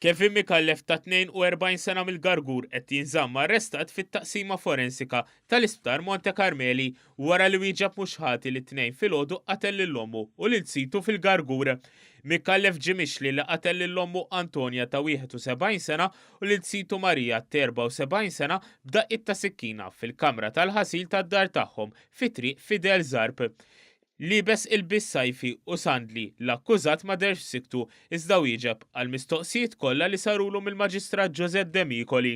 Kevin Micallef ta' 42 sena mill-Gargur qed jinżamm arrestat fit-Taqsima Forensika tal-Isptar Monte Carmeli wara li wieġeb mhux ħati li t-Tnejn filgħodu qatel lil ommu u lil situ fil-Gargur. Micallef ġie mixli li qatel lil ommu Antonia ta' 71 sena u lil situ Maria ta' 74 sena b'daqqiet ta' sikkina fil-kamra tal-ħasil tad-dar tagħhom fi Triq Fidel Zarb. Liebes ilbies sajfi u sandli, l-akkużat ma dehrx f'siktu iżda wieġeb għall-mistoqsijiet kollha li sarulu mill-Maġistrat Josette Demicoli.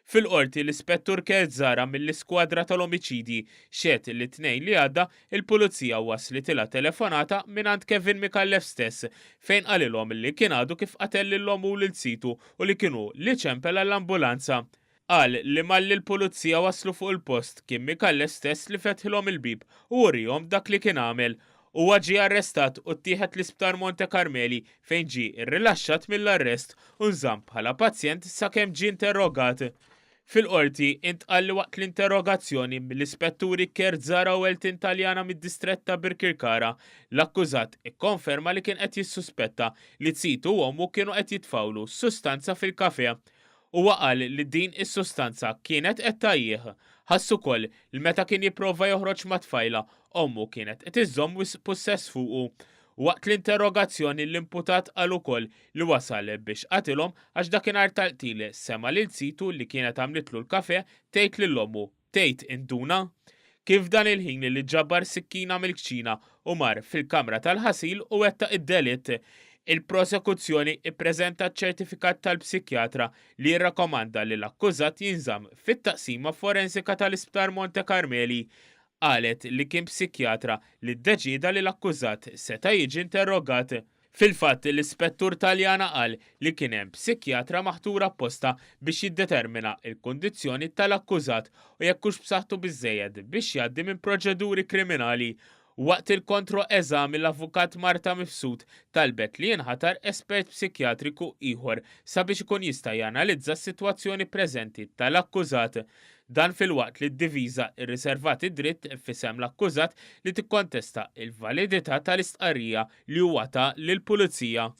Fil-Qorti, l-Ispettur Kurt Zahra mill-Iskwadra tal-Omiċidji xehed li t-Tnejn li għadda il-Pulizija waslitilha telefonata mingħand Kevin Micallef stess fejn qalilhom li kien għadu kif qatel lil ommu u lil situ u li kien hu li ċempel għall-ambulanza. Qal li malli l-Pulizija waslu fuq il-post kien Micallef stess li fetħilhom il-bieb u uriehom dak li kien għamel. Huwa ġie arrestat u ttieħed l-Isptar Monte Carmeli fejn ġie rrilaxxat mill-arrest u nżamm bħala pazjent sakemm ġie interrogat. Fil-Qorti, intqal li waqt l-interrogazzjoni mill-Ispetturi Kurt Zahra u Elton Taliana mid-Distrett ta' Birkirkara, l-akkużat ikkonferma li kien qed jissuspetta li zitu u ommu kienu qed jitfgħulu sustanza fil-kafè. Huwa qal li din is-sustanza kienet qed tgħajjih. Ħass ukoll li meta kien jipprova joħroġ ma' tfajla, ommu kienet qed iżżomm wisq pussess fuqu. Waqt l-interrogazzjoni l-imputat qal ukoll li wasal biex qatilhom għax dakinhar tal-qtil sema' lil zitu li kienet għamlitlu l-kafè tgħid lil ommu Tgħid induna? Kien f'dan il-ħin li ġabar sikkina mill-kċina u mar fil-kamra tal-ħasil u wettaq id-delitt. Il-prosekuzzjoni ppreżentat ċertifikat tal-psikjatra li jirrakkomanda li l-akkużat jinżamm fit-taqsima forensika tal-Isptar Monte Carmeli. Qalet li kien psikjatra li ddeċieda li l-akkużat seta' jiġi interrogat. Fil-fatt, l-Ispettur Taliana qal li kien hemm psikjatra maħtur apposta biex jiddetermina l-kundizzjoni tal-akkużat u jekk hux b'saħħtu biżżejjed biex jgħaddi minn proċeduri kriminali. Waqt il-kontro-eżami l-Avukat Marta Mifsud talbet li jinħatar espert psikjatriku ieħor sabiex ikun jista' janalizza s-sitwazzjoni preżenti tal-akkużat. Dan filwaqt li d-diviża rriservat id-dritt f'isem l-akkużat li tikkontesta l-validità tal-istqarrija li huwa ta lill-Pulizija.